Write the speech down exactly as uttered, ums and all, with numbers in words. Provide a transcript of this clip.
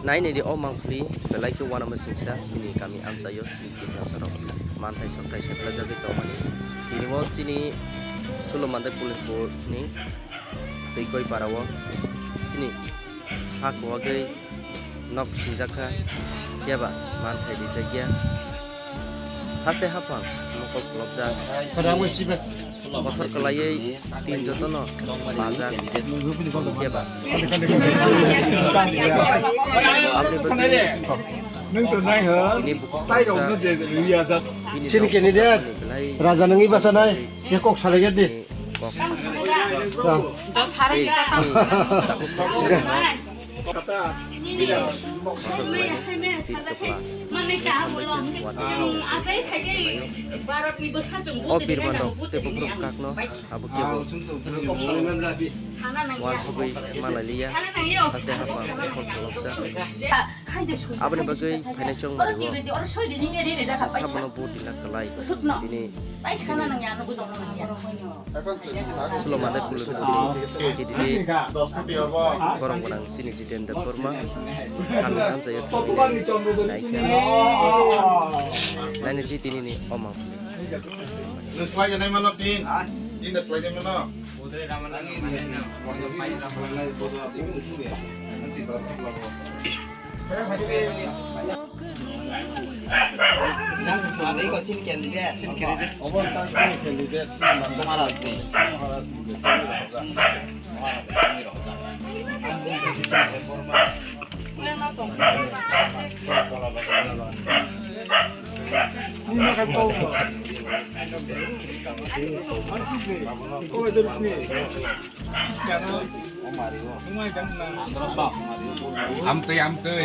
Nai nai di o mangpili belai khe uanama singsa chini kami amchaio chini Tiprasarok manthai sokthai seplajagwi tongmani. Tini o chini Sulomandai Pulispur ni Twikoi para o chini ha kuwagwi nok singjak kha, phiya ba manthai rijak ya. Haste haphang mokol khulopjak. Kothor kwlaiwi tin jotono bajak, phiya ba. Aboni bagwi tini bukhuk khoroksa bini Chini nok candidate, belai raja nangwi bachanai, ye kok salai di. Kok sa. Ei, chini takhuk kok sa. O birbando tei bukruk kakno abo kebo uansugwi malai liya, haste haphang ekhol kholopjak. Aboni bagwi phainai chongmani o sabono vote rina kwlai tini. Sulomandai Pulispur T D C borok gwnang chini Jiten Debbarma kami amchaio thangwi naikha. Nainai di tinini omang. Nwng slai janai mano tin, tin da slai janai mano. Amtwi, amtwi.